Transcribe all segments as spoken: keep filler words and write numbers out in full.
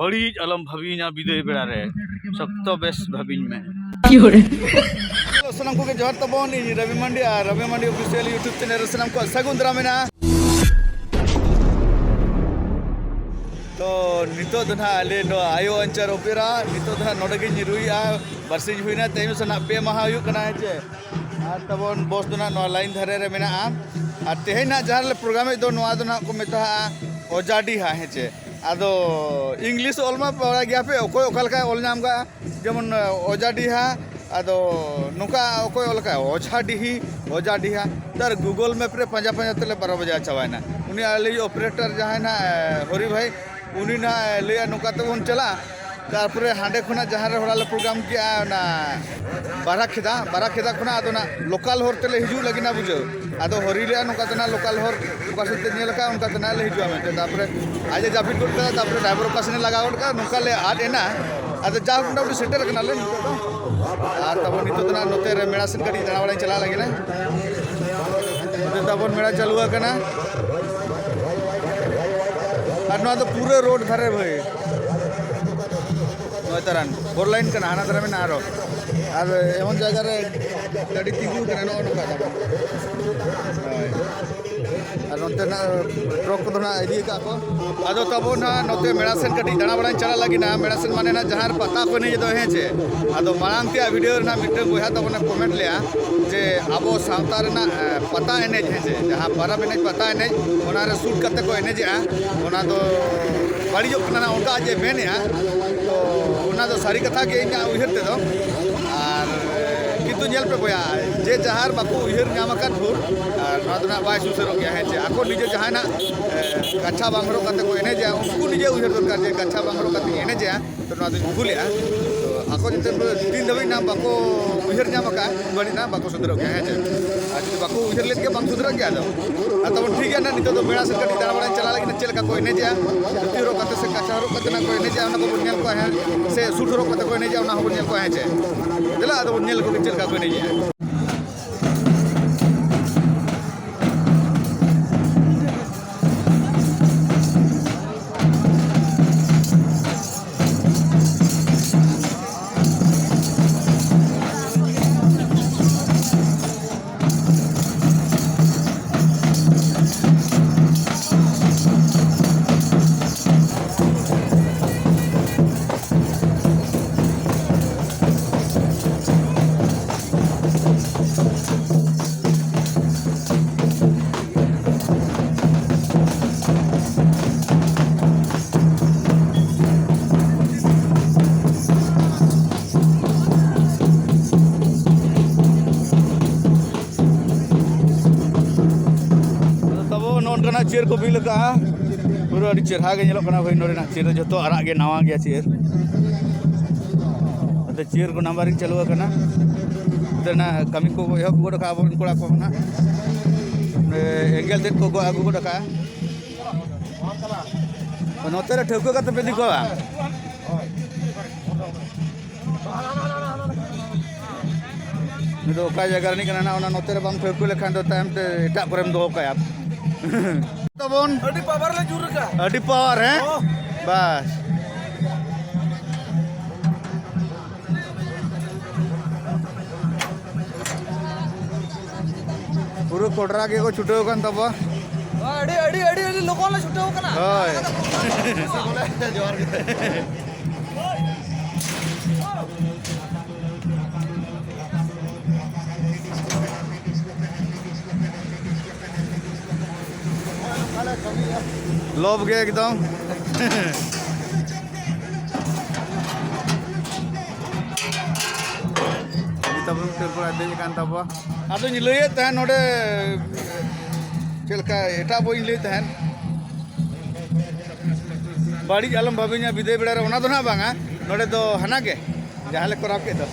ᱵᱟᱹᱲᱤᱡ ᱟᱞᱚᱢ ᱵᱷᱟᱹᱵᱤᱧᱟ ᱵᱤᱫᱟᱹᱭ ᱵᱮᱲᱟ ᱨᱮ, ᱥᱚᱠᱛᱚ ᱵᱮᱥ ᱵᱷᱟᱹᱵᱤᱧ ᱢᱮ᱾ ᱦᱮᱞᱳ, ᱥᱟᱱᱟᱢ ᱠᱚᱜᱮ ᱡᱚᱦᱟᱨ ᱛᱟᱵᱚᱱ᱾ ᱤᱧ ᱨᱚᱵᱤ ᱢᱟᱱᱰᱤ ᱟᱨ ᱨᱚᱵᱤ ᱢᱟᱱᱰᱤ ᱚᱯᱷᱤᱥᱤᱭᱟᱞ YouTube ᱪᱮᱱᱮᱞ ᱨᱮ ᱥᱟᱱᱟᱢ ᱠᱚᱣᱟᱜ ᱥᱟᱹᱜᱩᱱ ᱫᱟᱨᱟᱢ ᱢᱮᱱᱟᱜᱼᱟ᱾ ᱛᱚ, ᱱᱤᱛᱚᱜ ᱫᱚ ᱱᱟᱦᱟᱜ ᱟᱞᱮ ᱱᱚᱣᱟ ᱟᱭᱳ ᱟᱧᱪᱟᱨ ᱚᱯᱮᱨᱟ, ᱱᱤᱛᱚᱜ ᱫᱚ ᱱᱟᱦᱟᱜ ᱱᱚᱰᱮ ᱜᱤᱧ ᱨᱩᱭᱮᱫᱼᱟ᱾ ᱵᱟᱨᱥᱤᱧ ᱦᱩᱭᱱᱟ, ᱛᱮᱦᱮᱧ ᱥᱮ ᱱᱟᱦᱟᱜ ᱯᱮ ᱢᱟᱦᱟ ᱦᱩᱭᱩᱜ ᱠᱟᱱᱟ, ᱦᱮᱸ ᱪᱮ? ᱟᱨ ᱛᱟᱵᱚᱱ ᱵᱚᱥ ᱫᱚ ᱱᱟᱦᱟᱜ ᱱᱚᱣᱟ ᱞᱟᱭᱤᱱ ᱫᱷᱟᱨᱮ ᱨᱮ ᱢᱮᱱᱟᱜᱼᱟ᱾ ᱟᱨ ᱛᱮᱦᱮᱧ ᱱᱟᱦᱟᱜ ᱡᱟᱦᱟᱸ ᱨᱮᱞᱮ ᱯᱨᱳᱜᱨᱟᱢᱮᱫ ᱫᱚ, ᱱᱚᱣᱟ ᱫᱚ ᱱᱟᱦᱟᱜ ᱠᱚ ᱢᱮᱛᱟᱜᱼᱟ ᱚᱡᱟᱰᱤᱦᱟ, ᱦᱮᱸ ᱪᱮ? ᱟᱫᱚ ᱤᱝᱞᱤᱥ ᱚᱞ ᱢᱟ ᱵᱟᱲᱟᱭ ᱜᱮᱭᱟ ᱯᱮ, ᱚᱠᱚᱭ ᱚᱠᱟ ᱞᱮᱠᱟᱭ ᱚᱞ ᱧᱟᱢ ᱠᱟᱜᱼᱟ, ᱡᱮᱢᱚᱱ, ᱚᱡᱟᱰᱤᱦᱟ, ᱟᱫᱚ ᱱᱚᱝᱠᱟ ᱚᱠᱚᱭ ᱚᱞ ᱠᱟᱜᱼᱟ ᱚᱡᱷᱟᱰᱤᱦᱤ, ᱚᱡᱟᱰᱤᱦᱟ᱾ ᱛᱟᱨ Google Map ᱨᱮ ᱯᱟᱸᱡᱟ ᱯᱟᱸᱡᱟ ᱛᱮᱞᱮ ᱵᱟᱨᱚ ᱵᱟᱡᱟ ᱪᱟᱵᱟᱭᱮᱱᱟ᱾ ᱩᱱᱤ ᱟᱞᱮᱭᱤᱡ ᱚᱯᱟᱨᱮᱴᱚᱨ ᱡᱟᱦᱟᱸᱭ ᱱᱟᱦᱟᱜ, ᱮ, ᱦᱚᱨᱤ ᱵᱷᱟᱭ, ᱩᱱᱤ ᱱᱟᱦᱟᱜ ᱮ ᱞᱟᱹᱭᱟ, "ᱱᱚᱝᱠᱟ ᱛᱮᱵᱚᱱ ᱪᱟᱞᱟᱜᱼᱟ, ᱛᱟᱨᱯᱚᱨᱮ ᱦᱟᱸᱰᱮ ᱠᱷᱚᱱᱟᱜ ᱡᱟᱦᱟᱸ ᱨᱮ ᱦᱚᱲᱟ ᱞᱮ ᱯᱨᱳᱜᱨᱟᱢ ᱠᱮᱜᱼᱟ, ᱚᱱᱟ ᱵᱟᱨᱟ ᱠᱷᱮᱫᱟ, ᱵᱟᱨᱟ ᱠᱷᱮᱫᱟ ᱠᱷᱚᱱᱟᱜ ᱟᱫᱚ ᱱᱟᱜ ᱞᱳᱠᱟᱞ ᱦᱚᱨ ᱛᱮᱞᱮ ᱦᱤᱡᱩᱜ ᱞᱟᱹᱜᱤᱫ ᱱᱟ, ᱵᱩᱡᱷᱟᱹᱣ?" ᱟᱫᱚ ᱦᱚᱨᱤ ᱞᱟᱹᱭᱟ, "ᱱᱚᱝᱠᱟ ᱛᱮ ᱱᱟᱜ ᱞᱳᱠᱟᱞ ᱦᱚᱨ ᱚᱠᱟ ᱥᱮᱫ ᱛᱮ ᱧᱮᱞ ᱟᱠᱟᱫ, ᱚᱱᱠᱟ ᱛᱮ ᱱᱟᱜ ᱞᱮ ᱦᱤᱡᱩᱜᱼᱟ" ᱢᱮᱱᱛᱮ᱾ ᱛᱟᱨᱯᱚᱨᱮ ᱟᱡ ᱮ ᱡᱟᱹᱯᱤᱫ ᱜᱚᱫ ᱠᱮᱫᱟ, ᱛᱟᱨᱯᱚᱨᱮ ᱰᱨᱟᱭᱵᱷᱟᱨ ᱚᱠᱟ ᱥᱮᱱ ᱮ ᱞᱟᱜᱟ ᱜᱚᱫ ᱠᱟᱫᱟ, ᱱᱚᱝᱠᱟ ᱞᱮ ᱟᱫ ᱮᱱᱟ᱾ ᱟᱫᱚ ᱡᱟᱦᱳᱠ, ᱢᱚᱴᱟᱢᱩᱴᱤ ᱥᱮᱴᱮᱨ ᱠᱟᱱᱟᱞᱮ ᱱᱤᱛᱚᱜ ᱫᱚ᱾ ᱟᱨ ᱛᱟᱵᱚᱱ ᱱᱤᱛᱚᱜ ᱫᱚ ᱱᱟᱜ ᱱᱚᱛᱮ ᱨᱮ ᱢᱮᱲᱟ ᱥᱮᱫ ᱠᱟᱹᱴᱤᱡ ᱫᱟᱬᱟ ᱵᱟᱲᱟᱧ ᱪᱟᱞᱟᱜ ᱞᱟᱹᱜᱤᱫ ᱱᱟ᱾ ᱱᱚᱛᱮ ᱛᱟᱵᱚᱱ ᱢᱮᱲᱟ ᱪᱟᱹᱞᱩ ᱟᱠᱟᱱᱟ᱾ ᱟᱨ ᱱᱚᱣᱟ ᱫᱚ ᱯᱩᱨᱟᱹ ᱨᱳᱰ ᱫᱷᱟᱨᱮ ᱵᱷᱟᱹᱭ᱾ ᱱᱚᱜᱼᱚᱭ ᱛᱟᱨᱟᱱ ᱯᱷᱳᱨ ᱞᱟᱭᱤᱱ ᱠᱟᱱᱟ, ᱦᱟᱱᱟ ᱫᱷᱟᱨᱮ ᱢᱮᱱᱟᱜᱼᱟ ᱟᱨᱚ᱾ ᱟᱨ ᱮᱢᱚᱱ ᱡᱟᱭᱜᱟ ᱨᱮ ᱜᱟᱹᱰᱤ ᱛᱤᱸᱜᱩ ᱠᱟᱱᱟ, ᱱᱚᱜᱼᱚ ᱱᱚᱝᱠᱟ ᱛᱟᱵᱚᱱ᱾ ᱦᱳᱭ᱾ ᱟᱨ ᱱᱚᱛᱮᱱᱟᱜ ᱴᱨᱚᱠ ᱠᱚᱫᱚ ᱱᱟᱜ ᱤᱫᱤ ᱟᱠᱟᱫ ᱠᱚ᱾ ᱟᱫᱚ ᱛᱟᱵᱚ ᱱᱟᱜ ᱱᱚᱛᱮ ᱢᱮᱲᱟ ᱥᱮᱱ ᱠᱟᱹᱴᱤᱡ ᱫᱟᱬᱟ ᱵᱟᱲᱟᱧ ᱪᱟᱞᱟᱜ ᱞᱟᱹᱜᱤᱫ ᱱᱟ, ᱢᱮᱲᱟ ᱥᱮᱱ ᱢᱟᱱᱮ ᱱᱟᱜ ᱡᱟᱦᱟᱸ ᱨᱮ ᱯᱟᱛᱟ ᱠᱚ ᱮᱱᱮᱡ ᱫᱚ, ᱦᱮᱸ ᱪᱮ? ᱟᱫᱚ ᱢᱟᱲᱟᱝ ᱛᱮᱭᱟᱜ ᱵᱷᱤᱰᱤᱭᱳ ᱨᱮᱱᱟᱜ ᱢᱤᱫᱴᱟᱝ ᱵᱚᱭᱦᱟ ᱛᱟᱵᱚᱱᱮ ᱠᱚᱢᱮᱱᱴ ᱞᱮᱜᱼᱟ ᱡᱮ ᱟᱵᱚ ᱥᱟᱶᱛᱟ ᱨᱮᱱᱟᱜ, ᱮ, ᱯᱟᱛᱟ ᱮᱱᱮᱡ, ᱦᱮᱸ ᱪᱮ, ᱡᱟᱦᱟᱸ ᱯᱟᱨᱟᱵᱽ ᱮᱱᱮᱡ, ᱯᱟᱛᱟ ᱮᱱᱮᱡ, ᱚᱱᱟ ᱨᱮ ᱥᱩᱴ ᱠᱟᱛᱮ ᱠᱚ ᱮᱱᱮᱡᱮᱜᱼᱟ, ᱚᱱᱟ ᱫᱚ ᱵᱟᱹᱲᱤᱡᱚᱜ ᱠᱟᱱᱟ ᱱᱟᱜ, ᱚᱱᱠᱟ ᱡᱮ ᱢᱮᱱᱮᱜᱼᱟ᱾ ᱛᱚ ᱚᱱᱟ ᱫᱚ ᱥᱟᱹᱨᱤ ᱠᱟᱛᱷᱟ ᱜᱮ ᱤᱧᱟᱹᱜ ᱩᱭᱦᱟᱹᱨ ᱛᱮᱫᱚ᱾ ᱟᱨ ᱠᱤᱱᱛᱩ ᱧᱮᱞ ᱯᱮ ᱵᱚᱭᱦᱟ, ᱡᱮ ᱡᱟᱦᱟᱨ ᱵᱟᱠᱚ ᱩᱭᱦᱟᱹᱨ ᱧᱟᱢ ᱟᱠᱟᱫ ᱵᱷᱳᱨ, ᱟᱨ ᱱᱚᱣᱟ ᱫᱚ ᱱᱟᱜ ᱵᱟᱭ ᱥᱩᱥᱟᱹᱨᱚᱜ ᱜᱮᱭᱟ, ᱦᱮᱸ ᱪᱮ? ᱟᱠᱚ ᱱᱤᱡᱮ ᱡᱟᱦᱟᱸᱭ ᱱᱟᱜ, ᱮ, ᱠᱟᱪᱷᱟ ᱵᱟᱝ ᱦᱚᱨᱚᱜ ᱠᱟᱛᱮ ᱠᱚ ᱮᱱᱮᱡᱟ, ᱩᱱᱠᱩ ᱱᱤᱡᱮ ᱩᱭᱦᱟᱹᱨ ᱫᱚᱨᱠᱟᱨ ᱡᱮ ᱠᱟᱪᱷᱟ ᱵᱟᱝ ᱦᱚᱨᱚᱜ ᱠᱟᱛᱮ ᱮᱱᱮᱡᱟ, ᱛᱚ ᱱᱚᱣᱟ ᱫᱚᱧ ᱵᱷᱩᱞᱮᱜᱼᱟ᱾ ᱛᱚ ᱟᱠᱚ ᱡᱩᱫᱤ ᱛᱤᱱ ᱫᱷᱟᱹᱵᱤᱡ ᱱᱟᱜ ᱵᱟᱠᱚ ᱩᱭᱦᱟᱹᱨ ᱧᱟᱢ ᱟᱠᱟᱫ, ᱩᱱ ᱜᱷᱟᱹᱲᱤᱡ ᱱᱟᱜ ᱵᱟᱠᱚ ᱥᱩᱫᱷᱟᱹᱨᱚᱜ ᱜᱮᱭᱟ, ᱦᱮᱸ ᱪᱮ? ᱟᱨ ᱡᱩᱫᱤ ᱵᱟᱠᱚ ᱩᱭᱦᱟᱹᱨ ᱞᱮᱫ ᱜᱮᱭᱟ, ᱵᱟᱝ ᱥᱩᱫᱷᱟᱹᱨᱚᱜ ᱜᱮᱭᱟ ᱟᱫᱚ᱾ ᱟᱨ ᱛᱟᱵᱚᱱ ᱴᱷᱤᱠ ᱜᱮᱭᱟ ᱱᱟᱜ, ᱱᱤᱛᱚᱜ ᱫᱚ ᱢᱮᱲᱟ ᱥᱮᱫ ᱠᱟᱹᱴᱤᱡ ᱫᱟᱬᱟ ᱵᱟᱲᱟᱧ ᱪᱟᱞᱟᱜ ᱞᱟᱹᱜᱤᱫ, ᱪᱮᱫ ᱞᱮᱠᱟ ᱠᱚ ᱮᱱᱮᱡᱮᱜᱼᱟ, ᱫᱷᱩᱛᱤ ᱦᱚᱨᱚᱜ ᱠᱟᱛᱮ ᱥᱮ ᱠᱟᱪᱷᱟ ᱦᱚᱨᱚᱜ ᱠᱟᱛᱮ ᱱᱟᱜ ᱠᱚ ᱮᱱᱮᱡᱮᱜᱼᱟ, ᱚᱱᱟ ᱠᱚᱵᱚᱱ ᱧᱮᱞ ᱠᱚᱣᱟ, ᱦᱮᱸ, ᱥᱮ ᱥᱩᱴ ᱦᱚᱨᱚᱜ ᱠᱟᱛᱮ ᱠᱚ ᱮᱱᱮᱡᱮᱜᱼᱟ, ᱚᱱᱟ ᱦᱚᱸᱵᱚᱱ ᱧᱮᱞ ᱠᱚᱣᱟ, ᱦᱮᱸ ᱪᱮ? ᱫᱮᱞᱟ ᱟᱫᱚ ᱵᱚᱱ ᱧᱮᱞ ᱠᱚᱜᱮ ᱪᱮᱫ ᱞᱮᱠᱟ ᱠᱚ ᱮᱱᱮᱡᱮᱜᱼᱟ᱾ ᱠᱚ ᱵᱤᱞ ᱟᱠᱟᱫᱼᱟ᱾ ᱯᱩᱨᱟᱹ ᱟᱹᱰᱤ ᱪᱮᱦᱨᱟ ᱜᱮ ᱧᱮᱞᱚᱜ ᱠᱟᱱᱟ ᱵᱷᱟᱹᱭ, ᱱᱚᱰᱮᱱᱟᱜ ᱪᱤᱭᱟᱹᱨ ᱫᱚ ᱡᱚᱛᱚ ᱟᱨᱟᱜ ᱜᱮ, ᱱᱟᱣᱟ ᱜᱮᱭᱟ ᱪᱤᱭᱟᱹᱨ᱾ ᱱᱚᱛᱮ ᱪᱤᱭᱟᱹᱨ ᱠᱚ ᱱᱟᱢᱵᱟᱨᱤᱝ ᱪᱟᱹᱞᱩ ᱟᱠᱟᱱᱟ᱾ ᱱᱚᱛᱮ ᱱᱟᱜ ᱠᱟᱹᱢᱤ ᱠᱚ ᱮᱦᱚᱵ ᱜᱚᱫ ᱟᱠᱟᱫᱼᱟ ᱟᱵᱚᱨᱮᱱ ᱠᱚᱲᱟ ᱠᱚ ᱱᱟᱜ᱾ ᱮᱸᱜᱮᱞ ᱛᱮᱫ ᱠᱚ ᱜᱚᱜ ᱟᱹᱜᱩ ᱜᱚᱫ ᱟᱠᱟᱫᱼᱟ᱾ ᱱᱚᱛᱮ ᱨᱮ ᱴᱷᱟᱹᱣᱠᱟᱹ ᱠᱟᱛᱮ ᱯᱮ ᱤᱫᱤ ᱠᱚᱣᱟ᱾ ᱩᱱᱤ ᱫᱚ ᱚᱠᱟ ᱡᱟᱭᱜᱟ ᱨᱤᱱᱤᱡ ᱠᱟᱱᱟ ᱱᱟᱜ, ᱚᱱᱟ ᱱᱚᱛᱮ ᱨᱮ ᱵᱟᱢ ᱴᱷᱟᱹᱣᱠᱟᱹ ᱞᱮᱠᱷᱟᱱ ᱫᱚ ᱛᱟᱭᱚᱢ ᱛᱮ ᱮᱴᱟᱜ ᱠᱚᱨᱮᱢ ᱫᱚᱦᱚ ᱠᱟᱭᱟ᱾ ᱛᱟᱵᱚᱱ᱾ ᱟᱹᱰᱤ ᱯᱟᱣᱟᱨ ᱞᱮ ᱡᱩᱨ ᱟᱠᱟᱫ᱾ ᱟᱹᱰᱤ ᱯᱟᱣᱟᱨ, ᱦᱮᱸ? ᱚ᱾ ᱵᱟᱥ᱾ ᱯᱩᱨᱟᱹ ᱠᱚᱰᱨᱟ ᱜᱮᱠᱚ ᱪᱷᱩᱴᱟᱹᱣ ᱟᱠᱟᱱ ᱛᱟᱵᱚᱣᱟ᱾ ᱟᱹᱰᱤ, ᱟᱹᱰᱤ, ᱟᱹᱰᱤ, ᱟᱹᱰᱤ ᱞᱚᱜᱚᱱ ᱞᱮ ᱪᱷᱩᱴᱟᱹᱣ ᱠᱟᱱᱟ᱾ ᱦᱳᱭ᱾ ᱡᱚᱦᱟᱨ ᱜᱮ᱾ ᱞᱚᱵ ᱜᱮ ᱮᱠᱫᱚᱢ᱾ ᱱᱤᱛᱚᱜ ᱵᱚᱱ ᱴᱨᱮᱱ ᱠᱚᱲᱟ ᱫᱮᱡ ᱟᱠᱟᱱ ᱛᱟᱵᱚᱣᱟ᱾ ᱟᱫᱚᱧ ᱞᱟᱹᱭᱮᱫ ᱛᱟᱦᱮᱸᱫ ᱱᱚᱰᱮ ᱪᱮᱫ ᱞᱮᱠᱟ ᱮᱴᱟᱜ ᱵᱳᱭᱤᱧ ᱞᱟᱹᱭᱮᱫ ᱛᱟᱦᱮᱸᱫ, ᱵᱟᱹᱲᱤᱡ ᱟᱞᱚᱢ ᱵᱷᱟᱵᱤᱧᱟ ᱵᱤᱫᱟᱹᱭ ᱵᱮᱲᱟ ᱨᱮ, ᱚᱱᱟ ᱫᱚ ᱱᱟᱦᱟᱜ ᱵᱟᱝᱟ, ᱱᱚᱰᱮ ᱫᱚ ᱦᱟᱱᱟ ᱜᱮ᱾ ᱡᱟᱦᱟᱸ ᱞᱮ ᱠᱚᱨᱟᱣ ᱠᱮᱫ ᱫᱚ᱾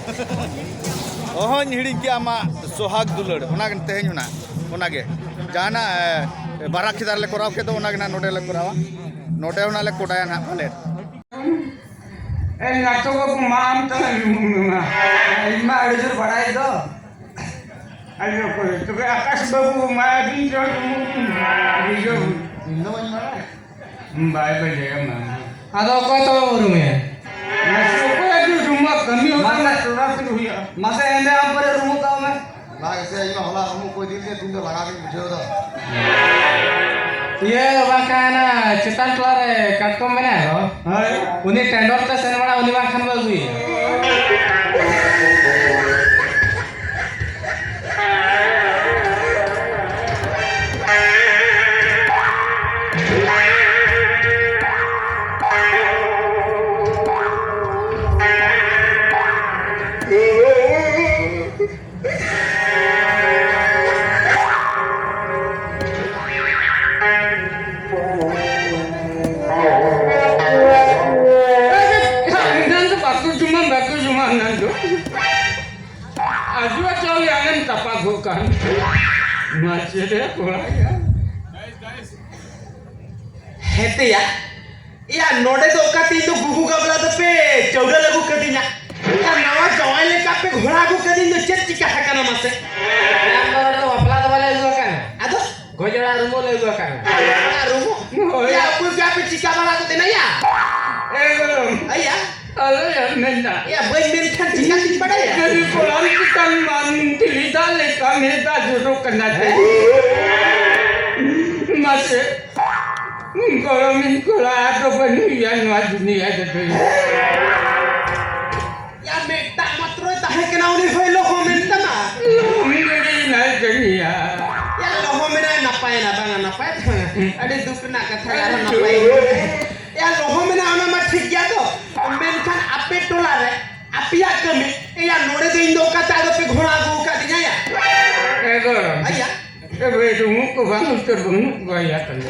ᱚᱦᱚᱧ ᱦᱤᱲᱤᱧ ᱠᱮᱭᱟ ᱟᱢᱟᱜ ᱥᱚᱦᱟᱜᱽ ᱫᱩᱞᱟᱹᱲ, ᱚᱱᱟ ᱜᱮ ᱛᱮᱦᱮᱧ ᱦᱚᱸ ᱱᱟᱜ, ᱚᱱᱟ ᱜᱮ᱾ ᱡᱟᱦᱟᱱᱟᱜ, ᱮ, ᱵᱟᱨᱟ ᱠᱷᱮᱫᱟ ᱨᱮᱞᱮ ᱠᱚᱨᱟᱣ ᱠᱮᱫ ᱫᱚ, ᱚᱱᱟ ᱜᱮ ᱱᱟᱜ ᱱᱚᱰᱮ ᱞᱮ ᱠᱚᱨᱟᱣᱟ᱾ ᱱᱚᱰᱮ ᱦᱚᱸ ᱱᱟᱜ ᱞᱮ ᱠᱚᱰᱟᱭᱟ ᱱᱟᱜ ᱯᱟᱞᱮᱫ᱾ ᱮ, ᱱᱟᱴᱚᱠ ᱵᱟᱹᱵᱩ, ᱢᱟ ᱟᱢ ᱛᱟᱞᱟᱝ ᱢᱮ᱾ ᱤᱧ ᱢᱟ ᱟᱹᱰᱤ ᱡᱳᱨ ᱵᱟᱲᱟᱭ ᱫᱚ᱾ ᱟᱹᱰᱤ ᱚᱠᱚᱭ? ᱛᱚᱵᱮ ᱟᱠᱟᱥ ᱵᱟᱹᱵᱩ, ᱢᱟ ᱟᱹᱵᱤᱱ ᱡᱚᱦᱟᱨ᱾ ᱵᱩᱡᱷᱟᱹᱣ᱾ ᱤᱧ ᱫᱚ ᱵᱟᱹᱧ ᱵᱟᱲᱟᱭᱟ᱾ ᱵᱟᱭ ᱵᱟᱹᱭ ᱞᱟᱹᱭᱟ ᱢᱟ᱾ ᱟᱫᱚ ᱚᱠᱚᱭ ᱛᱚᱵᱮ ᱩᱨᱩᱢᱮᱭᱟ? ᱢᱟᱥᱮ ᱚᱠᱚᱭ ᱟᱹᱰᱤ ᱩᱨᱩᱢᱟ ᱠᱟᱹᱢᱤ ᱦᱚᱲ ᱢᱟᱥᱮ ᱨᱮᱱᱟᱜ ᱴᱚᱞᱟ ᱛᱮ ᱦᱩᱭᱩᱜᱼᱟ᱾ ᱢᱟᱥᱮ ᱮᱱᱫᱮ ᱟᱢ ᱯᱟᱨᱮ ᱩᱨᱩᱢᱚᱜ ᱛᱟᱢ ᱢᱮ᱾ ᱵᱟᱝ ᱥᱮ, ᱤᱧ ᱢᱟ ᱦᱚᱞᱟ ᱩᱨᱩᱢ ᱠᱚ ᱤᱫᱤ ᱞᱤᱧᱟ, ᱛᱮᱦᱮᱧ ᱫᱚ ᱞᱟᱸᱜᱟ ᱜᱤᱧ ᱵᱩᱡᱷᱟᱹᱣ ᱮᱫᱟ᱾ ᱤᱭᱟᱹ ᱵᱟᱝᱠᱷᱟᱱ ᱪᱮᱛᱟᱱ ᱴᱚᱞᱟ ᱨᱮ ᱠᱟᱴᱠᱚᱢ ᱢᱮᱱᱟᱭ ᱫᱚ᱾ ᱦᱳᱭ᱾ ᱩᱱᱤ ᱴᱮᱸᱰᱚᱨ ᱛᱮ ᱥᱮᱱ ᱵᱟᱲᱟ, ᱩᱱᱤ ᱵᱟᱝᱠᱷᱟᱱ ᱵᱚ ᱟᱹᱜᱩᱭᱮᱭᱟ᱾ ᱠᱟᱱ᱾ ᱢᱟᱪᱮᱫ ᱮ ᱠᱚᱲᱟᱭᱟ᱾ ᱦᱮᱸᱛᱮᱭᱟ, ᱮᱭᱟ, ᱱᱚᱰᱮ ᱫᱚ ᱚᱠᱟᱛᱮ ᱤᱧ ᱫᱚ ᱜᱩᱜᱩ ᱜᱟᱵᱞᱟ ᱫᱚᱯᱮ ᱪᱟᱹᱣᱰᱟᱹᱞ ᱟᱹᱜᱩ ᱠᱟᱹᱫᱤᱧᱟ? ᱮᱭᱟ, ᱱᱟᱣᱟ ᱡᱟᱶᱟᱭ ᱞᱮᱠᱟ ᱯᱮ ᱜᱷᱚᱲᱟ ᱟᱹᱜᱩ ᱠᱟᱹᱫᱤᱧ ᱫᱚ ᱪᱮᱫ ᱪᱤᱠᱟ ᱟᱠᱟᱱᱟ ᱢᱟᱥᱮ? ᱟᱢ ᱫᱚ ᱱᱚᱰᱮ ᱫᱚ ᱵᱟᱯᱞᱟ ᱫᱚ ᱵᱟᱞᱮ ᱟᱹᱜᱩ ᱟᱠᱟᱫ ᱢᱮ᱾ ᱟᱫᱚ? ᱜᱚᱡ ᱚᱲᱟᱜ ᱨᱩᱢᱩᱜ ᱞᱮ ᱟᱹᱜᱩ ᱟᱠᱟᱫ ᱢᱮ᱾ ᱚᱲᱟᱜ ᱨᱩᱢᱩᱜ? ᱦᱳᱭ᱾ ᱮᱭᱟ, ᱚᱠᱚᱭ ᱯᱮ ᱟᱯᱮ ᱪᱤᱠᱟ ᱵᱟᱲᱟ ᱠᱚ ᱛᱮᱱᱟ ᱭᱟ? ᱮᱠᱫᱚᱢ᱾ ᱮᱭᱟ᱾ ᱟᱞᱚᱭᱟ ᱢᱮᱱᱟ᱾ ᱮᱭᱟ, ᱵᱟᱹᱧ ᱢᱮᱱ ᱠᱷᱟᱱ ᱪᱤᱠᱟᱹᱛᱤᱧ ᱵᱟᱲᱟᱭᱟ? ᱡᱩᱫᱤ ᱠᱚᱲᱟᱢ ᱪᱮᱛᱟᱱ ᱢᱟᱱ ᱫᱷᱤᱨᱤ ᱫᱟᱜ ᱞᱮᱠᱟ ᱢᱮᱫ ᱫᱟᱜ ᱡᱚᱨᱚᱜ ᱠᱟᱱᱟ ᱛᱮ᱾ ᱢᱟᱥᱮ, ᱜᱚᱲᱚᱢᱤᱧ ᱠᱚᱲᱟ ᱫᱚ ᱵᱟᱹᱱᱩᱜ ᱭᱟ ᱱᱚᱣᱟ ᱫᱩᱱᱤᱭᱟᱹ ᱨᱮᱫᱚ᱾ ᱭᱟ, ᱢᱤᱫᱴᱟᱝ ᱢᱟᱛᱨᱚᱭ ᱛᱟᱦᱮᱸ ᱠᱟᱱᱟ, ᱩᱱᱤ ᱦᱚᱭ ᱞᱚᱦᱚᱢᱮᱱ ᱛᱟᱢᱟ᱾ ᱞᱚᱦᱚᱢ ᱜᱤᱰᱤᱭᱮᱱᱟᱭ ᱠᱟᱹᱱᱤᱭᱟ᱾ ᱭᱟ, ᱞᱚᱦᱚᱢᱮᱱᱟᱭ, ᱱᱟᱯᱟᱭᱮᱱᱟ, ᱵᱟᱝᱟ ᱱᱟᱯᱟᱭ ᱫᱚ ᱵᱟᱝᱟ᱾ ᱟᱹᱰᱤ ᱫᱩᱠ ᱨᱮᱱᱟᱜ ᱠᱟᱛᱷᱟ, ᱟᱨᱦᱚᱸ ᱱᱟᱯᱟᱭ᱾ ᱭᱟ, ᱞᱚᱦᱚᱢᱮᱱᱟ, ᱚᱱᱟ ᱢᱟ ᱴᱷᱤᱠ ᱜᱮᱭᱟ ᱛᱚ, ᱢᱮᱱᱠᱷᱟᱱ ᱟᱯᱮ ᱴᱚᱞᱟ ᱨᱮ ᱟᱯᱮᱭᱟᱜ ᱠᱟᱹᱢᱤ, ᱮᱭᱟ, ᱱᱚᱰᱮ ᱫᱚ ᱤᱧ ᱫᱚ ᱚᱠᱟᱛᱮ ᱟᱫᱚ ᱯᱮ ᱜᱷᱚᱲᱟ ᱟᱹᱜᱩ ᱟᱠᱟᱫᱤᱧᱟ ᱭᱟ? ᱮ ᱜᱚᱲᱚᱢ᱾ ᱟᱭᱟ᱾ ᱮ ᱵᱷᱟᱹᱭ, ᱨᱩᱢᱩᱜ ᱠᱚ ᱵᱟᱝ ᱩᱛᱟᱹᱨ ᱵᱟᱹᱱᱩᱜ ᱠᱚᱣᱟ ᱭᱟ ᱛᱟᱞᱮ᱾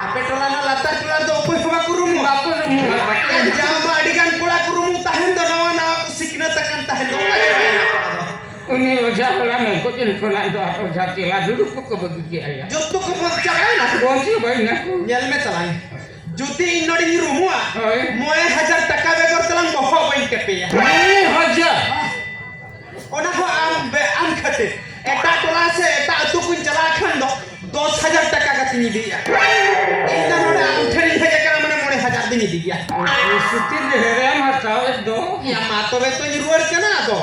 ᱟᱯᱮ ᱴᱚᱞᱟ ᱨᱮᱱᱟᱜ ᱞᱟᱛᱟᱨ ᱴᱚᱞᱟ ᱨᱮᱫᱚ ᱚᱠᱚᱭ ᱦᱚᱸ ᱵᱟᱠᱚ ᱨᱩᱢᱩᱜᱼᱟ? ᱵᱟᱠᱚ ᱨᱩᱢᱩᱜᱼᱟ, ᱵᱟᱠᱚ ᱮᱭᱟ, ᱨᱩᱢᱩᱜᱼᱟ᱾ ᱡᱟᱦᱟᱸ ᱢᱟ ᱟᱹᱰᱤ ᱜᱟᱱ ᱠᱚᱲᱟ ᱠᱚ ᱨᱩᱢᱩᱜ ᱛᱟᱦᱮᱱ ᱫᱚ, ᱱᱟᱣᱟ ᱱᱟᱣᱟ ᱠᱚ ᱥᱤᱠᱷᱱᱟᱹᱛ ᱟᱠᱟᱱ ᱛᱟᱦᱮᱱ ᱫᱚ, ᱚᱠᱟ ᱨᱮ ᱢᱮᱱᱟᱜ ᱠᱚᱣᱟ ᱟᱫᱚ? ᱩᱱᱤ ᱚᱡᱷᱟ ᱦᱚᱲᱟᱢ ᱮᱱ ᱠᱚ ᱪᱮᱫ ᱠᱷᱚᱱᱟᱜ ᱫᱚ ᱟᱨ ᱚᱡᱷᱟ ᱪᱮᱞᱟ ᱫᱩᱲᱩᱵ ᱠᱚᱠᱚ ᱵᱟᱹᱜᱤ ᱠᱮᱜᱼᱟ ᱭᱟ᱾ ᱡᱚᱛᱚ ᱠᱚ ᱵᱚᱫ ᱪᱟᱵᱟᱭᱮᱱᱟ᱾ ᱵᱚᱫ ᱪᱟᱵᱟᱭᱮᱱᱟ ᱠᱚ᱾ ᱧᱮᱞ ᱢᱮ ᱛᱟᱞᱟᱝ, ᱡᱩᱫᱤ ᱤᱧ ᱱᱚᱰᱮᱧ ᱨᱩᱢᱩᱜᱼᱟ, ᱦᱳᱭ᱾ ᱢᱚᱬᱮ ᱦᱟᱡᱟᱨ ᱴᱟᱠᱟ ᱵᱮᱜᱚᱨ ᱛᱟᱞᱟᱝ ᱵᱚᱦᱚᱜ ᱵᱟᱹᱧ ᱛᱮᱯᱮᱭᱟ᱾ ᱢᱚᱬᱮ ᱦᱟᱡᱟᱨ? ᱚᱱᱟ ᱦᱚᱸ ᱟᱢ ᱵᱮ-, ᱟᱢ ᱠᱷᱟᱹᱛᱤᱨ᱾ ᱮᱴᱟᱜ ᱴᱚᱞᱟ ᱥᱮ ᱮᱴᱟᱜ ᱟᱹᱛᱩ ᱠᱚᱧ ᱪᱟᱞᱟᱜ ᱠᱷᱟᱱ ᱫᱚ ᱫᱚᱥ ᱦᱟᱡᱟᱨ ᱴᱟᱠᱟ ᱠᱟᱛᱮᱧ ᱤᱫᱤᱭᱟ᱾ ᱤᱧ ᱫᱚ ᱱᱚᱰᱮ ᱟᱢ ᱴᱷᱮᱱᱤᱧ ᱦᱮᱡ ᱟᱠᱟᱱᱟ, ᱢᱟᱱᱮ ᱢᱚᱬᱮ ᱦᱟᱡᱟᱨ ᱫᱚᱧ ᱤᱫᱤ ᱜᱮᱭᱟ᱾ ᱥᱩᱛᱤ ᱰᱷᱮᱨᱮᱢ ᱦᱟᱛᱟᱣᱮᱫ ᱫᱚ᱾ ᱭᱟ, ᱢᱟ ᱛᱚᱵᱮ ᱛᱚᱧ ᱨᱩᱣᱟᱹᱲ ᱠᱟᱱᱟ ᱟᱫᱚ᱾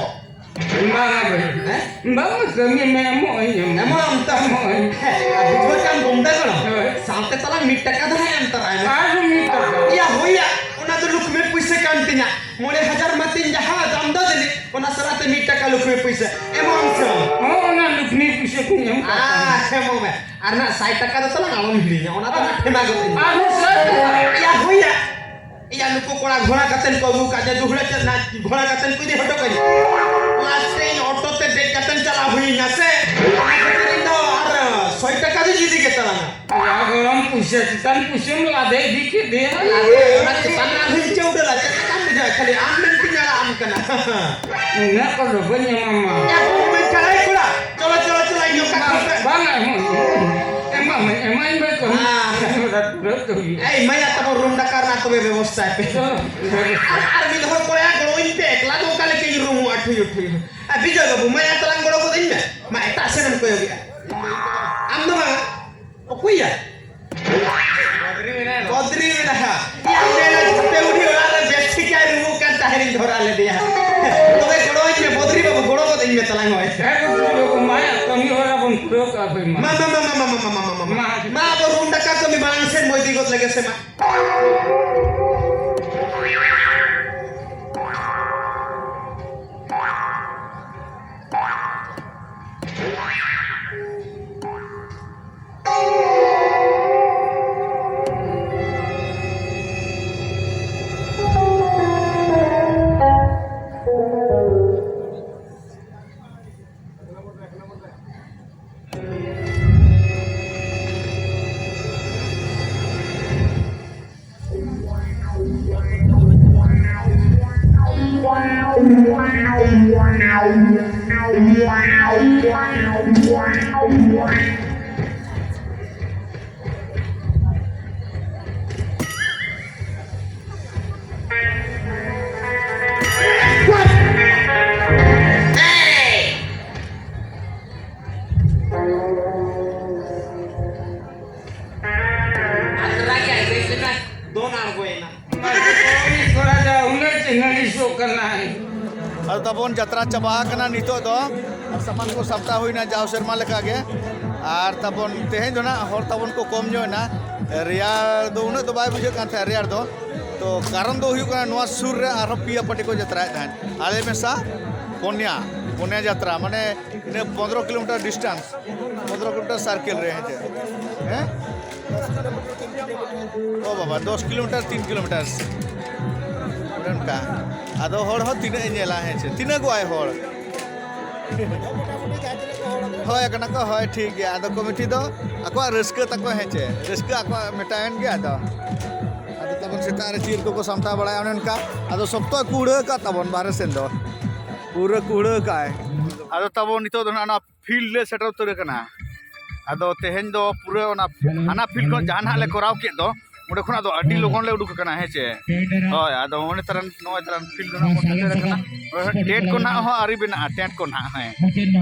ᱵᱟᱝᱟ ᱵᱷᱟᱹᱭ᱾ ᱦᱮᱸ? ᱵᱟᱝᱟ, ᱠᱟᱹᱢᱤ ᱢᱮ, ᱮᱢᱚᱜ ᱟᱹᱧ, ᱮᱢᱚᱜ᱾ ᱮᱢᱚᱜ ᱟᱢ ᱛᱚ? ᱮᱢᱚᱜ ᱟᱹᱧ᱾ ᱦᱮᱸ, ᱟᱨ ᱵᱩᱡᱷᱟᱹᱣ ᱠᱮᱜ ᱟᱢ ᱜᱚᱢᱫᱟ ᱜᱚᱲᱚ? ᱦᱳᱭ᱾ ᱥᱟᱶᱛᱮ ᱛᱟᱞᱟᱝ ᱢᱤᱫ ᱴᱟᱠᱟ ᱫᱚ ᱦᱟᱸᱜ ᱮᱢ ᱛᱚᱨᱟᱭ ᱢᱮ᱾ ᱟᱨᱦᱚᱸ ᱢᱤᱫ ᱴᱟᱠᱟ? ᱭᱟ, ᱦᱳᱭ ᱭᱟ, ᱚᱱᱟ ᱫᱚ ᱞᱩᱠᱷᱢᱤ ᱯᱩᱭᱥᱟᱹ ᱠᱟᱱ ᱛᱤᱧᱟ᱾ ᱢᱚᱬᱮ ᱦᱟᱡᱟᱨ ᱢᱟᱛᱤᱧ ᱡᱟᱦᱟᱸ ᱟᱢᱫᱟ ᱫᱟᱹᱞᱤ, ᱚᱱᱟ ᱥᱟᱞᱟᱜ ᱛᱮ ᱢᱤᱫ ᱴᱟᱠᱟ ᱞᱩᱠᱷᱢᱤ ᱯᱩᱭᱥᱟᱹ ᱮᱢᱚᱜ ᱟᱢ ᱥᱮ ᱵᱟᱝ? ᱦᱚᱸ, ᱚᱱᱟ ᱞᱩᱠᱷᱢᱤ ᱯᱩᱭᱥᱟᱹ ᱠᱚᱧ ᱮᱢ ᱠᱟᱜ ᱛᱟᱢᱟ᱾ ᱟᱨ ᱮᱢᱚᱜ ᱢᱮ᱾ ᱟᱨ ᱱᱟᱜ ᱥᱟᱭ ᱴᱟᱠᱟ ᱫᱚ ᱛᱟᱞᱟᱝ ᱟᱞᱚᱢ ᱦᱤᱲᱤᱧᱟ, ᱚᱱᱟ ᱫᱚ ᱱᱟᱜ ᱴᱷᱮᱢᱟ ᱜᱚᱫ ᱟᱹᱧ ᱢᱮ᱾ ᱟᱨᱦᱚᱸ ᱥᱟᱭ ᱴᱟᱠᱟ? ᱭᱟ, ᱦᱳᱭ ᱭᱟ᱾ ᱭᱟ, ᱱᱩᱠᱩ ᱠᱚᱲᱟ ᱜᱷᱚᱲᱟ ᱠᱟᱛᱮᱱ ᱠᱚ ᱟᱹᱜᱩ ᱠᱟᱫ ᱡᱮ ᱫᱩᱦᱲᱟᱹ ᱪᱮᱫ ᱱᱟᱜ ᱜᱷᱚᱲᱟ ᱠᱟᱛᱮᱱ ᱠᱚ ᱤᱫᱤ ᱦᱚᱴᱚ ᱠᱟᱹᱧᱟ᱾ ᱞᱟᱥᱴᱮ ᱤᱧ ᱚᱴᱳ ᱛᱮ ᱫᱮᱡ ᱠᱟᱛᱮᱱ ᱪᱟᱞᱟᱣ ᱦᱩᱭᱱᱟ ᱥᱮ, ᱚᱱᱟ ᱠᱷᱟᱹᱛᱤᱨ ᱤᱧ ᱫᱚ ᱟᱨ ᱥᱚᱭ ᱴᱟᱠᱟ ᱫᱚᱧ ᱤᱫᱤ ᱜᱮ ᱛᱟᱞᱟᱝᱟ᱾ ᱭᱟ ᱜᱚᱲᱚᱢ, ᱯᱩᱭᱥᱟᱹ ᱪᱮᱛᱟᱱ ᱯᱩᱭᱥᱟᱹᱢ ᱞᱟᱫᱮ ᱤᱫᱤ ᱠᱮᱫᱮᱭᱟ᱾ ᱞᱟᱫᱮ, ᱚᱱᱟ ᱪᱮᱛᱟᱱ ᱨᱮ ᱟᱨᱦᱚᱸᱧ ᱪᱟᱹᱣᱰᱟᱹᱞᱟ, ᱪᱮᱫ ᱞᱮᱠᱟᱢ ᱵᱩᱡᱷᱟᱹᱣᱟ? ᱠᱷᱟᱹᱞᱤ ᱟᱢ ᱢᱮᱱᱛᱮᱧ ᱟᱲᱟᱜ ᱟᱢ ᱠᱟᱱᱟ᱾ ᱩᱱᱟᱹᱜ ᱠᱚᱫᱚ ᱵᱟᱹᱧ ᱮᱢᱟᱢᱟ᱾ ᱭᱟ, ᱵᱟᱹᱦᱩ ᱢᱮᱱᱠᱷᱟᱱ, ᱮᱭ ᱠᱚᱲᱟ, ᱪᱚᱞᱚ, ᱪᱚᱞᱚ, ᱵᱟᱝᱟ, ᱦᱩᱸ, ᱦᱩᱸ᱾ ᱮᱢᱟᱢᱟᱹᱧ, ᱮᱢᱟᱹᱧ ᱢᱮ ᱛᱚ᱾ ᱦᱮᱸ᱾ ᱯᱩᱨᱟᱹ, ᱯᱩᱨᱟᱹ ᱛᱚ ᱦᱩᱭᱩᱜᱼᱟ᱾ ᱮᱭ, ᱮᱢᱟᱭᱟ ᱛᱟᱵᱚᱱ ᱨᱩᱢ ᱰᱟᱠᱟ ᱨᱮᱱᱟᱜ ᱛᱚᱵᱮ ᱵᱮᱵᱚᱥᱛᱷᱟᱭ ᱯᱮ᱾ ᱪᱚᱞᱚ᱾ ᱟᱨ, ᱟᱨ ᱢᱤᱫ ᱦᱚᱲ ᱠᱚᱲᱟ ᱜᱚᱲᱚᱣᱟᱹᱧ ᱯᱮ, ᱮᱠᱞᱟ ᱫᱚ ᱚᱠᱟ ᱞᱮᱠᱟᱧ ᱨᱩᱢᱩᱜᱼᱟ, ᱴᱷᱩᱭᱩ, ᱴᱷᱩᱭᱩ᱾ ᱟᱨ ᱵᱤᱡᱚᱭ ᱵᱟᱹᱵᱩ, ᱢᱟᱭᱟ ᱛᱟᱞᱟᱝ ᱜᱚᱲᱚ ᱜᱚᱫ ᱟᱹᱧ ᱢᱮ᱾ ᱢᱟ, ᱮᱴᱟᱜ ᱥᱮᱱ ᱮᱢ ᱠᱚᱭᱚᱜᱮᱜᱼᱟ᱾ ᱟᱢ ᱫᱚ ᱵᱟᱝᱟ? ᱚᱠᱚᱭᱭᱟ? ᱵᱚᱫᱽᱨᱤ ᱢᱮᱱᱟᱭᱟ᱾ ᱵᱚᱫᱽᱨᱤ ᱢᱮᱱᱟᱭᱟ᱾ ᱤᱭᱟᱹ, ᱚᱸᱰᱮ ᱱᱟᱜ ᱯᱮ ᱩᱰᱷᱤ ᱚᱲᱟᱜ ᱨᱮ ᱵᱮᱥ ᱴᱷᱤᱠ ᱟᱭ ᱨᱩᱢᱩᱜ ᱠᱟᱱ ᱛᱟᱦᱮᱸᱱᱤᱧ ᱫᱷᱚᱨᱟ ᱞᱮᱫᱮᱭᱟ᱾ ᱛᱚᱵᱮ ᱜᱚᱲᱚᱣᱟᱹᱧ ᱢᱮ, ᱵᱚᱫᱽᱨᱤ ᱵᱟᱹᱵᱩ, ᱜᱚᱲᱚ ᱜᱚᱫ ᱟᱹᱧ ᱢᱮ ᱛᱟᱞᱟᱝ ᱦᱳᱭ᱾ ᱦᱮᱸ, ᱜᱚᱢᱠᱮ, ᱢᱟ, ᱠᱟᱹᱢᱤ ᱦᱚᱨᱟ ᱵᱚᱱ ᱯᱩᱨᱟᱹᱣ ᱠᱟᱜᱼᱟ, ᱦᱳᱭ, ᱢᱟ᱾ ᱢᱟ, ᱢᱟ, ᱢᱟ, ᱢᱟ, ᱟᱵᱚ ᱨᱩᱢ ᱰᱟᱠᱟ ᱠᱟᱹᱢᱤ ᱢᱟᱲᱟᱝ ᱥᱮᱫ ᱵᱚ ᱤᱫᱤ ᱜᱚᱫ ᱞᱮᱜᱮ ᱥᱮ ᱢᱟ᱾ ᱟᱛᱨᱟ ᱜᱮ ᱟᱸᱡᱮᱫ ᱞᱮᱱᱟ, ᱫᱚᱱ ᱟᱬᱜᱚᱭᱮᱱᱟ᱾ ᱛᱷᱚᱲᱟ ᱫᱚ ᱦᱩᱱᱟᱹᱨ ᱪᱮ ᱱᱟᱹᱲᱤᱥᱚᱜ ᱠᱟᱱᱟᱭ᱾ ᱟᱫᱚ ᱛᱟᱵᱚᱱ ᱡᱟᱛᱨᱟ ᱪᱟᱵᱟ ᱟᱠᱟᱱᱟ ᱱᱤᱛᱚᱜ ᱫᱚ᱾ ᱟᱨ ᱥᱟᱢᱟᱱ ᱠᱚ ᱥᱟᱢᱴᱟᱣ ᱦᱩᱭᱱᱟ ᱡᱟᱣ ᱥᱮᱨᱢᱟ ᱞᱮᱠᱟ ᱜᱮ᱾ ᱟᱨ ᱛᱟᱵᱚᱱ ᱛᱮᱦᱮᱧ ᱫᱚ ᱱᱟᱜ ᱦᱚᱲ ᱛᱟᱵᱚᱱ ᱠᱚ ᱠᱚᱢ ᱧᱚᱜ ᱮᱱᱟ᱾ ᱨᱮᱭᱟᱲ ᱫᱚ ᱩᱱᱟᱹᱜ ᱫᱚ ᱵᱟᱭ ᱵᱩᱡᱷᱟᱹᱜ ᱠᱟᱱ ᱛᱟᱦᱮᱸᱫ ᱨᱮᱭᱟᱲ ᱫᱚ᱾ ᱛᱚ ᱠᱟᱨᱚᱱ ᱫᱚ ᱦᱩᱭᱩᱜ ᱠᱟᱱᱟ ᱱᱚᱣᱟ ᱥᱩᱨ ᱨᱮ ᱟᱨᱦᱚᱸ ᱯᱮᱭᱟ ᱯᱟᱹᱴᱤ ᱠᱚ ᱡᱟᱛᱨᱟᱭᱮᱫ ᱛᱟᱦᱮᱸᱫ᱾ ᱟᱞᱮ ᱢᱮᱥᱟ ᱯᱚᱱᱭᱟ, ᱯᱚᱱᱭᱟ ᱡᱟᱛᱨᱟ, ᱢᱟᱱᱮ ᱤᱱᱟᱹ ᱯᱚᱱᱫᱽᱨᱚ ᱠᱤᱞᱳᱢᱤᱴᱟᱨ ᱰᱤᱥᱴᱮᱱᱥ, ᱯᱚᱱᱫᱽᱨᱚ ᱠᱤᱞᱳᱢᱤᱴᱟᱨ ᱥᱟᱨᱠᱮᱞ ᱨᱮ, ᱦᱮᱸ ᱪᱮ? ᱦᱮᱸ? ᱚ ᱵᱟᱵᱟ, ᱫᱚᱥ ᱠᱤᱞᱳᱢᱤᱴᱟᱨ, ᱛᱤᱱ ᱠᱤᱞᱳᱢᱤᱴᱟᱨ᱾ ᱚᱱᱮ ᱚᱱᱠᱟ᱾ ᱟᱫᱚ ᱦᱚᱲ ᱦᱚᱸ ᱛᱤᱱᱟᱹᱜ ᱮ ᱧᱮᱞᱟ, ᱦᱮᱸ ᱪᱮ? ᱛᱤᱱᱟᱹᱜᱚᱜᱼᱟᱭ ᱦᱚᱲ? ᱦᱳᱭ ᱠᱟᱱᱟ ᱠᱚ, ᱦᱳᱭ, ᱴᱷᱤᱠ ᱜᱮᱭᱟ᱾ ᱟᱫᱚ ᱠᱚᱢᱤᱴᱤ ᱫᱚ ᱟᱠᱚᱣᱟᱜ ᱨᱟᱹᱥᱠᱟᱹ ᱛᱟᱠᱚ, ᱦᱮᱸ ᱪᱮ? ᱨᱟᱹᱥᱠᱟᱹ ᱟᱠᱚᱣᱟᱜ ᱢᱮᱴᱟᱣᱮᱱ ᱜᱮ ᱟᱫᱚ᱾ ᱟᱫᱚ ᱛᱟᱵᱚᱱ ᱥᱮᱛᱟᱜ ᱨᱮ ᱪᱤᱨ ᱠᱚᱠᱚ ᱥᱟᱢᱴᱟᱣ ᱵᱟᱲᱟᱭᱟ, ᱚᱱᱮ ᱚᱱᱠᱟ᱾ ᱟᱫᱚ ᱥᱚᱠᱛᱚᱭ ᱠᱩᱦᱲᱟᱹ ᱟᱠᱟᱫ ᱛᱟᱵᱚᱱ ᱵᱟᱦᱨᱮ ᱥᱮᱱ ᱫᱚ᱾ ᱯᱩᱨᱟᱹ ᱠᱩᱦᱲᱟᱹ ᱟᱠᱟᱫᱼᱟᱭ᱾ ᱟᱫᱚ ᱛᱟᱵᱚᱱ ᱱᱤᱛᱚᱜ ᱫᱚ ᱱᱟᱜ ᱚᱱᱟ ᱯᱷᱤᱞᱰ ᱞᱮ ᱥᱮᱴᱮᱨ ᱩᱛᱟᱹᱨ ᱟᱠᱟᱱᱟ᱾ ᱟᱫᱚ ᱛᱮᱦᱮᱧ ᱫᱚ ᱯᱩᱨᱟᱹ ᱚᱱᱟ ᱦᱟᱱᱟ ᱯᱷᱤᱞᱰ ᱠᱷᱚᱱ ᱡᱟᱦᱟᱸ ᱱᱟᱦᱟᱜ ᱞᱮ ᱠᱚᱨᱟᱣ ᱠᱮᱫ ᱫᱚ, ᱚᱸᱰᱮ ᱠᱷᱚᱱᱟᱜ ᱫᱚ ᱟᱹᱰᱤ ᱞᱚᱜᱚᱱ ᱞᱮ ᱩᱰᱩᱠ ᱟᱠᱟᱱᱟ, ᱦᱮᱸ ᱪᱮ? ᱦᱳᱭ, ᱟᱫᱚ ᱚᱸᱰᱮ ᱛᱟᱨᱟᱱ, ᱱᱚᱜᱼᱚᱭ ᱛᱟᱨᱟᱱ ᱯᱷᱤᱞᱰ ᱨᱮ ᱱᱟᱜ ᱵᱚᱱ ᱥᱮᱴᱮᱨ ᱟᱠᱟᱱᱟ᱾ ᱴᱮᱱᱴ ᱠᱚ ᱱᱟᱜ ᱦᱚᱸ ᱟᱹᱣᱨᱤ ᱵᱮᱱᱟᱜᱼᱟ, ᱴᱮᱱᱴ ᱠᱚ ᱱᱟᱜ, ᱦᱮᱸ᱾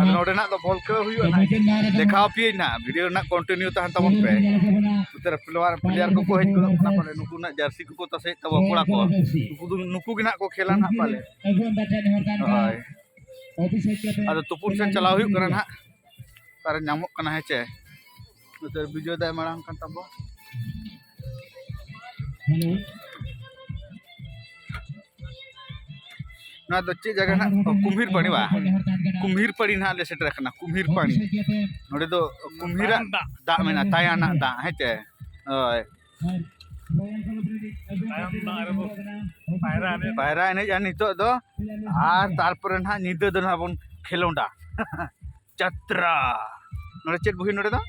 ᱟᱫᱚ ᱱᱚᱰᱮ ᱱᱟᱜ ᱫᱚ ᱵᱚᱞ ᱠᱷᱮᱞ ᱦᱩᱭᱩᱜᱼᱟ ᱱᱟᱜ, ᱫᱮᱠᱷᱟᱣ ᱟᱯᱮᱭᱟᱹᱧ ᱱᱟᱜ, ᱵᱷᱤᱰᱤᱭᱳ ᱨᱮᱱᱟᱜ ᱠᱚᱱᱴᱤᱱᱤᱭᱩ ᱛᱟᱦᱮᱱ ᱛᱟᱵᱚᱱ ᱯᱮ᱾ ᱱᱚᱛᱮ ᱨᱮ ᱯᱞᱮᱭᱟᱨ, ᱯᱞᱮᱭᱟᱨ ᱠᱚᱠᱚ ᱦᱮᱡ ᱜᱚᱫᱚᱜ ᱠᱟᱱᱟ ᱯᱟᱞᱮ, ᱱᱩᱠᱩ ᱱᱟᱜ ᱡᱟᱹᱨᱥᱤ ᱠᱚᱠᱚ ᱛᱟᱥᱮᱭᱮᱫ ᱛᱟᱵᱚᱱᱟ ᱠᱚᱲᱟ ᱠᱚ, ᱱᱩᱠᱩ ᱫᱚ, ᱱᱩᱠᱩ ᱜᱮ ᱱᱟᱜ ᱠᱚ ᱠᱷᱮᱞᱟ ᱱᱟᱜ ᱯᱟᱞᱮ᱾ ᱦᱳᱭ, ᱟᱫᱚ ᱛᱩᱯᱩᱱ ᱥᱮᱱ ᱪᱟᱞᱟᱣ ᱦᱩᱭᱩᱜ ᱠᱟᱱᱟ ᱱᱟᱜ, ᱚᱠᱟᱨᱮ ᱧᱟᱢᱚᱜ ᱠᱟᱱᱟ, ᱦᱮᱸ ᱪᱮ? ᱱᱚᱛᱮ ᱵᱤᱡᱚᱭ ᱫᱟᱭ ᱢᱟᱲᱟᱝ ᱠᱟᱱ ᱛᱟᱵᱚ᱾ ᱱᱚᱣᱟ ᱫᱚ ᱪᱮᱫ ᱡᱟᱭᱜᱟ ᱱᱟᱜ? ᱚ, ᱠᱩᱢᱦᱤᱨ ᱯᱟᱲᱤ ᱵᱟ? ᱠᱩᱢᱦᱤᱨ ᱯᱟᱲᱤ ᱱᱟᱜ ᱞᱮ ᱥᱮᱴᱮᱨ ᱟᱠᱟᱱᱟ, ᱠᱩᱢᱦᱤᱨ ᱯᱟᱲᱤ᱾ ᱱᱚᱰᱮ ᱫᱚ ᱠᱩᱢᱦᱤᱨᱟᱜ ᱫᱟᱜ ᱢᱮᱱᱟᱜᱼᱟ, ᱛᱟᱭᱟᱱᱟᱜ ᱫᱟᱜ, ᱦᱮᱸ ᱪᱮ? ᱦᱳᱭ᱾ ᱯᱟᱭᱨᱟ ᱮᱱᱮᱡ᱾ ᱯᱟᱭᱨᱟ ᱮᱱᱮᱡᱼᱟ ᱱᱤᱛᱚᱜ ᱫᱚ, ᱟᱨ ᱛᱟᱨᱯᱚᱨᱮ ᱱᱟᱦᱟᱜ ᱧᱤᱫᱟᱹ ᱫᱚ ᱱᱟᱦᱟᱜ ᱵᱚᱱ ᱠᱷᱮᱞᱳᱰᱟ᱾ ᱡᱟᱛᱨᱟ᱾ ᱱᱚᱰᱮ ᱪᱮᱫ ᱵᱩᱦᱤ ᱱᱚᱰᱮ ᱫᱚ?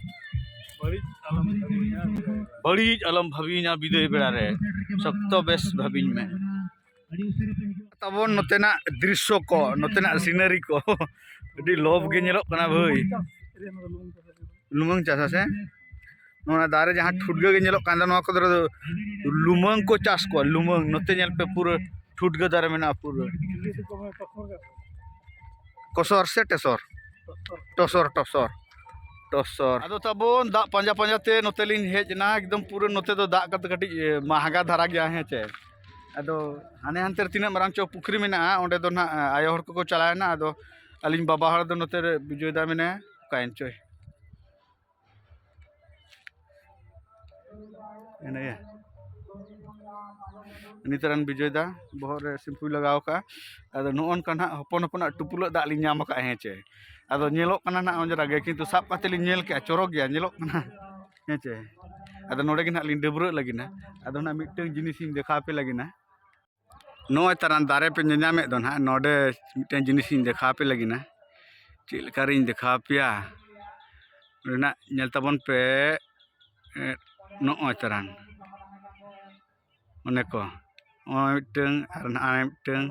ᱵᱟᱹᱲᱤᱡ ᱟᱞᱚᱢ ᱵᱷᱟᱹᱵᱤᱭᱟ ᱵᱤᱫᱟᱹᱭ ᱵᱮᱲᱟ ᱨᱮ, ᱥᱚᱠᱛᱚ ᱵᱮᱥ ᱵᱷᱟᱹᱵᱤᱧ ᱢᱮ᱾ ᱛᱟᱵᱚᱱ ᱱᱚᱛᱮᱱᱟᱜ ᱫᱨᱤᱥᱥᱚ ᱠᱚ, ᱱᱚᱛᱮᱱᱟᱜ ᱥᱤᱱᱟᱨᱤ ᱠᱚ ᱟᱹᱰᱤ ᱞᱚᱵᱷ ᱜᱮ ᱧᱮᱞᱚᱜ ᱠᱟᱱᱟ ᱵᱷᱟᱹᱭ᱾ ᱞᱩᱢᱟᱹᱝ ᱪᱟᱥᱟ ᱥᱮ? ᱱᱚᱣᱟ ᱫᱟᱨᱮ ᱡᱟᱦᱟᱸ ᱴᱷᱩᱴᱜᱟᱹ ᱜᱮ ᱧᱮᱞᱚᱜ ᱠᱟᱱ ᱫᱚ, ᱱᱚᱣᱟ ᱠᱚᱫᱚ ᱞᱩᱢᱟᱹᱝ ᱠᱚ ᱪᱟᱥ ᱠᱚᱣᱟ, ᱞᱩᱢᱟᱹᱝ᱾ ᱱᱚᱛᱮ ᱧᱮᱞ ᱯᱮ, ᱯᱩᱨᱟᱹ ᱴᱷᱩᱴᱜᱟᱹ ᱫᱟᱨᱮ ᱢᱮᱱᱟᱜᱼᱟ ᱯᱩᱨᱟᱹ᱾ ᱠᱚᱥᱚᱨ ᱥᱮ ᱴᱮᱥᱚᱨ? ᱴᱚᱥᱚᱨ, ᱴᱚᱥᱚᱨ, ᱴᱚᱥᱚᱨ᱾ ᱟᱫᱚ ᱛᱟᱵᱚᱱ ᱫᱟᱜ ᱯᱟᱸᱡᱟ ᱯᱟᱸᱡᱟ ᱛᱮ ᱱᱚᱛᱮ ᱞᱤᱧ ᱦᱮᱡ ᱮᱱᱟ, ᱮᱠᱫᱚᱢ ᱯᱩᱨᱟᱹ ᱱᱚᱛᱮ ᱫᱚ ᱫᱟᱜ ᱠᱟᱛᱮ ᱠᱟᱹᱴᱤᱡ, ᱮ, ᱢᱟᱦᱜᱟ ᱫᱷᱟᱨᱟ ᱜᱮᱭᱟ, ᱦᱮᱸ ᱪᱮ? ᱟᱫᱚ ᱦᱟᱱᱮ ᱦᱟᱱᱛᱮ ᱨᱮ ᱛᱤᱱᱟᱹᱜ ᱢᱟᱨᱟᱝ ᱪᱚ ᱯᱩᱠᱷᱨᱤ ᱢᱮᱱᱟᱜᱼᱟ, ᱚᱸᱰᱮ ᱫᱚ ᱱᱟᱦᱟᱜ, ᱮ, ᱟᱭᱳ ᱦᱚᱲ ᱠᱚᱠᱚ ᱪᱟᱞᱟᱣᱮᱱᱟ᱾ ᱟᱫᱚ ᱟᱹᱞᱤᱧ ᱵᱟᱵᱟ ᱦᱚᱲ ᱫᱚ ᱱᱚᱛᱮ ᱨᱮ ᱵᱤᱡᱚᱭ ᱫᱟ ᱢᱮᱱᱟᱭᱟ, ᱚᱠᱟᱭᱮᱱ ᱪᱚᱭ? ᱮᱱᱮᱭᱟ᱾ ᱩᱱᱤ ᱛᱟᱨᱟᱱ ᱵᱤᱡᱚᱭ ᱫᱟ ᱵᱚᱦᱚᱜ ᱨᱮ ᱥᱤᱢᱯᱩᱭ ᱞᱟᱜᱟᱣ ᱠᱟᱜᱼᱟ᱾ ᱟᱫᱚ ᱱᱚᱜᱼᱚ ᱱᱚᱝᱠᱟ ᱱᱟᱦᱟᱜ ᱦᱚᱯᱚᱱ ᱦᱚᱯᱚᱱᱟᱜ ᱴᱩᱯᱞᱟᱹᱜ ᱫᱟᱜ ᱞᱤᱧ ᱧᱟᱢ ᱟᱠᱟᱫᱼᱟ, ᱦᱮᱸ ᱪᱮ? ᱟᱫᱚ ᱧᱮᱞᱚᱜ ᱠᱟᱱᱟ ᱱᱟᱦᱟᱜ ᱚᱸᱡᱽᱨᱟ ᱜᱮ, ᱠᱤᱱᱛᱩ ᱥᱟᱵ ᱠᱟᱛᱮ ᱞᱤᱧ ᱧᱮᱞ ᱠᱮᱜᱼᱟ, ᱪᱚᱨᱚᱠ ᱜᱮᱭᱟ, ᱧᱮᱞᱚᱜ ᱠᱟᱱᱟ, ᱦᱮᱸ ᱪᱮ? ᱟᱫᱚ ᱱᱚᱰᱮ ᱜᱮ ᱱᱟᱦᱟᱜ ᱞᱤᱧ ᱰᱟᱹᱵᱽᱨᱟᱹᱜ ᱞᱟᱹᱜᱤᱫ ᱱᱟ᱾ ᱟᱫᱚ ᱱᱟᱦᱟᱜ ᱢᱤᱫᱴᱟᱹᱝ ᱡᱤᱱᱤᱥ ᱤᱧ ᱫᱮᱠᱷᱟᱣ ᱟᱯᱮ ᱞᱟᱹᱜᱤᱫ ᱱᱟ᱾ ᱱᱚᱜᱼᱚᱭ ᱛᱟᱨᱟᱱ ᱫᱟᱨᱮ ᱯᱮ ᱧᱮᱧᱟᱢᱮᱫ ᱫᱚ ᱱᱟᱦᱟᱜ, ᱱᱚᱰᱮ ᱢᱤᱫᱴᱟᱹᱝ ᱡᱤᱱᱤᱥ ᱤᱧ ᱫᱮᱠᱷᱟᱣ ᱟᱯᱮ ᱞᱟᱹᱜᱤᱫ ᱱᱟ᱾ ᱪᱮᱫ ᱞᱮᱠᱟ ᱨᱤᱧ ᱫᱮᱠᱷᱟᱣ ᱟᱯᱮᱭᱟ? ᱱᱚᱰᱮᱱᱟᱜ ᱧᱮᱞ ᱛᱟᱵᱚᱱ ᱯᱮ᱾ ᱮ, ᱱᱚᱜᱼᱚᱭ ᱛᱟᱨᱟᱱ᱾ ᱚᱱᱮ ᱠᱚ᱾ ᱱᱚᱜᱼᱚᱭ ᱢᱤᱫᱴᱟᱹᱝ ᱟᱨ ᱱᱚᱜᱼᱚᱭ ᱢᱤᱫᱴᱟᱹᱝ᱾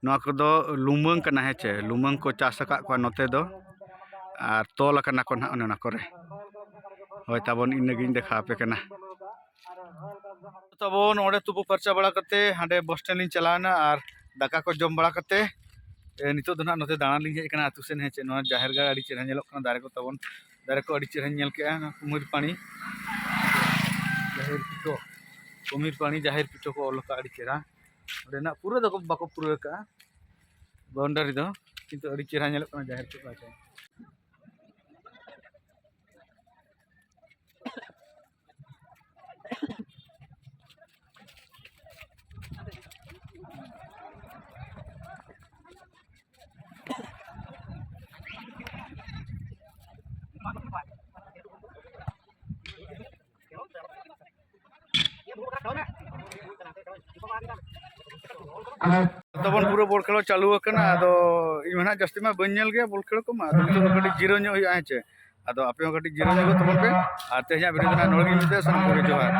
ᱱᱚᱣᱟ ᱠᱚᱫᱚ ᱞᱩᱢᱟᱹᱝ ᱠᱟᱱᱟ, ᱦᱮᱸ ᱪᱮ? ᱞᱩᱢᱟᱹᱝ ᱠᱚ ᱪᱟᱥ ᱟᱠᱟᱫ ᱠᱚᱣᱟ ᱱᱚᱛᱮ ᱫᱚ᱾ ᱟᱨ ᱛᱚᱞ ᱟᱠᱟᱱᱟ ᱠᱚ ᱱᱟᱦᱟᱜ ᱚᱱᱮ ᱚᱱᱟ ᱠᱚᱨᱮ᱾ ᱦᱳᱭ, ᱛᱟᱵᱚᱱ ᱤᱱᱟᱹᱜᱤᱧ ᱫᱮᱠᱷᱟᱣ ᱟᱯᱮ ᱠᱟᱱᱟ᱾ ᱛᱟᱵᱚᱱ ᱱᱚᱰᱮ ᱛᱩᱯᱩ ᱯᱷᱟᱨᱪᱟ ᱵᱟᱲᱟ ᱠᱟᱛᱮ ᱦᱟᱸᱰᱮ ᱵᱟᱥ ᱴᱮᱱᱰ ᱞᱤᱧ ᱪᱟᱞᱟᱣᱱᱟ ᱟᱨ ᱫᱟᱠᱟ ᱠᱚ ᱡᱚᱢ ᱵᱟᱲᱟ ᱠᱟᱛᱮ, ᱮ, ᱱᱤᱛᱚᱜ ᱫᱚ ᱱᱟᱦᱟᱜ ᱱᱚᱛᱮ ᱫᱟᱬᱟᱱ ᱞᱤᱧ ᱦᱮᱡ ᱟᱠᱟᱱᱟ ᱟᱹᱛᱩ ᱥᱮᱱ᱾ ᱦᱮᱸ ᱪᱮ, ᱱᱚᱣᱟ ᱡᱟᱦᱮᱨ ᱜᱟᱲ ᱟᱹᱰᱤ ᱪᱮᱦᱨᱟ ᱧᱮᱞᱚᱜ ᱠᱟᱱᱟ, ᱫᱟᱨᱮ ᱠᱚ ᱛᱟᱵᱚᱱ, ᱫᱟᱨᱮ ᱠᱚ ᱟᱹᱰᱤ ᱪᱮᱦᱨᱟᱧ ᱧᱮᱞ ᱠᱮᱜᱼᱟ᱾ ᱱᱚᱣᱟ ᱠᱩᱢᱤᱨ ᱯᱟᱹᱲᱤ, ᱡᱟᱦᱮᱨ ᱯᱤᱴᱷᱟᱹ, ᱠᱩᱢᱤᱨ ᱯᱟᱹᱲᱤ ᱡᱟᱦᱮᱨ ᱯᱤᱴᱷᱟᱹ ᱠᱚ ᱚᱞ ᱟᱠᱟᱫᱼᱟ, ᱟᱹᱰᱤ ᱪᱮᱦᱨᱟ᱾ ᱚᱸᱰᱮᱱᱟᱜ ᱯᱩᱨᱟᱹ ᱫᱚ ᱵᱟᱠᱚ ᱯᱩᱨᱟᱹᱣ ᱟᱠᱟᱫᱼᱟ ᱵᱟᱣᱩᱱᱰᱟᱨᱤ ᱫᱚ, ᱠᱤᱱᱛᱩ ᱟᱹᱰᱤ ᱪᱮᱦᱨᱟ ᱧᱮᱞᱚᱜ ᱠᱟᱱᱟ ᱡᱟᱦᱮᱨ ᱠᱚ᱾ ᱛᱟᱵᱚᱱ ᱯᱩᱨᱟᱹ ᱵᱚᱞ ᱠᱷᱮᱞᱳ ᱪᱟᱹᱞᱩ ᱟᱠᱟᱱᱟ᱾ ᱟᱫᱚ ᱤᱧ ᱢᱟ ᱱᱟᱦᱟᱜ ᱡᱟᱹᱥᱛᱤ ᱢᱟ ᱵᱟᱹᱧ ᱧᱮᱞ ᱜᱮᱭᱟ ᱵᱚᱞ ᱠᱷᱮᱞᱳ ᱠᱚᱢᱟ, ᱟᱫᱚ ᱱᱤᱛᱚᱜ ᱫᱚ ᱠᱟᱹᱴᱤᱡ ᱡᱤᱨᱟᱹᱣ ᱧᱚᱜ ᱦᱩᱭᱩᱜᱼᱟ, ᱦᱮᱸ ᱪᱮ᱾ ᱟᱫᱚ ᱟᱯᱮ ᱦᱚᱸ ᱠᱟᱹᱴᱤᱡ ᱡᱤᱨᱟᱹᱣ ᱧᱚᱜᱚᱜ ᱛᱟᱵᱚᱱ ᱯᱮ᱾ ᱟᱨ ᱛᱮᱦᱮᱧᱟᱜ ᱵᱷᱤᱰᱤᱭᱳ ᱫᱚ ᱱᱟᱦᱟᱜ ᱱᱚᱰᱮ ᱜᱮᱧ ᱢᱩᱪᱟᱹᱫᱟ᱾ ᱥᱟᱱᱟᱢ ᱠᱚᱜᱮ ᱡᱚᱦᱟᱨ᱾